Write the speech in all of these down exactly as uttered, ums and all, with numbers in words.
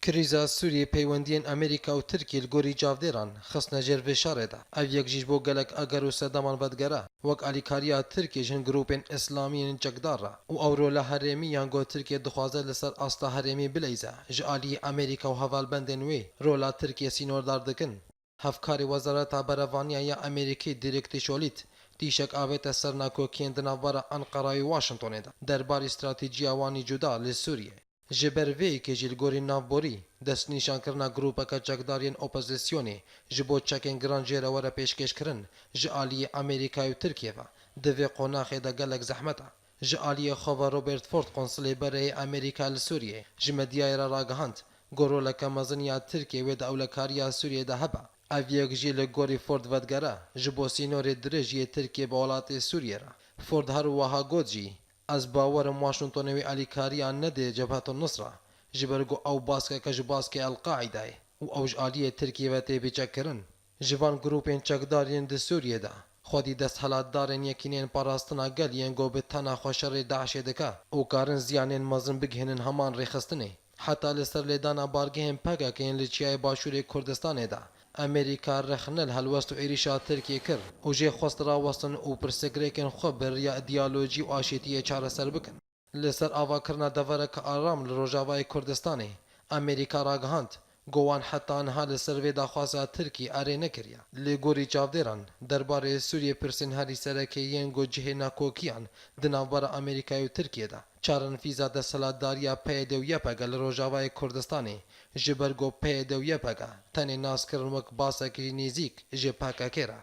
Krîza Sûriyê peywendiyên Amerîka û Tirkiyê li gorî çavdêran xistine jêr vê şerê de. Ev yek jî ji bo gelek eger û sedaman vedigere, wek alîkariya Tirkiyê ji hin grûpên îslamî yên çekdar re û ew rola herêmî yan ku Tirkiye dixwaze li ser asta herêmî bileyze, ji aliyê Amerîka û hevalbendên wê rola Tirkiyê sînordar dikin. Hevkarê Wezareta Berevaniya ya Amerîkî Derek Chollet dîşek avête ser nakokiyên di navbera Enqera û Washingtonê de derbarê stratejiya wan î cuda li Sûriyê. Ji ber vê yekê jî li gorî navborî, destnîşankirina grûpeke çekdar yên opozisyonê ji bo çekên giran jê re were pêşkêşkirin, ji aliyê Amerîkayê û Tirkiyê ve di vê qonaxê de gelek zehmet e. Ji aliyê xwe ve Robert Ford, konsulê berê yê Amerîka li Sûriyê, ji medyayê re ragihand ku roleke mezin ya Tirkiyê wê di ewlekariya Sûriyê de hebe. Ev yek jî li gorî Ford vedigere ji bo sînorê dirêj yê Tirkiyê bi welatê Sûriyê re. Ford her wiha got jî, Ez bawer im Washingtonê wê alîkariya nede Cebhetul Nusra, ji ber ku ew baskeke ji baskê El-Qaîdayê û ew ji aliyê Tirkiyê ve tê bîçekkirin. Ji van grûpên çekdar yên di Sûriyê de xwedî desthilatdarên Yekîneyên Parastina Gel yên ku bi tena xwe şerê DAIŞê dike û karin ziyanên mezin bigihînin heman rêxistinê. Heta li ser lêdana bargehên P K K yên li çiyayê başûrê Kurdistanê de, Amerîka rexne li helwest û êrîşa Tirkiyê kir û jê xwest rawestin û pirsgirêkên xwe bi riya diyalojî û aşîtiyê çareser bikin. Li ser avakirina devereke aram li Rojavayê Kurdistanê, Amerîka ragihand ku wan heta niha li ser vê daxwaza Tirkî erê nekiriye. Li gorî çavdêran, derbarê Sûriyê pirsên herî sereke yên ku cihê nakokiyan di navbera Amerîkayê û Tirkiyê de, çarenfîza desthilatdariya P Y D û Y P G li Rojavayê Kurdistanê, ji ber ku P Y D û Y P G tenê nas kirin wek basekî nêzîk ji P K K re.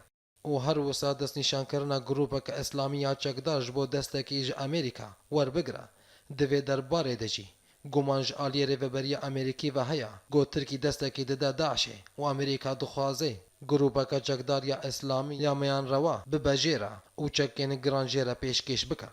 Û her wisa destnîşankirina grûpeke îslamî ya çekdar ji bo destekî ji Amerîka werbigire. Di vê derbarê de jî guman ji aliyê Rêveberiya Amerîkî ve heye ku Tirkî destekî dide DAIŞê û Amerîka dixwaze grûpeke çekdar ya îslamî ya meyanrewa bibe jê re û çekên giran jê re pêşkêş bike.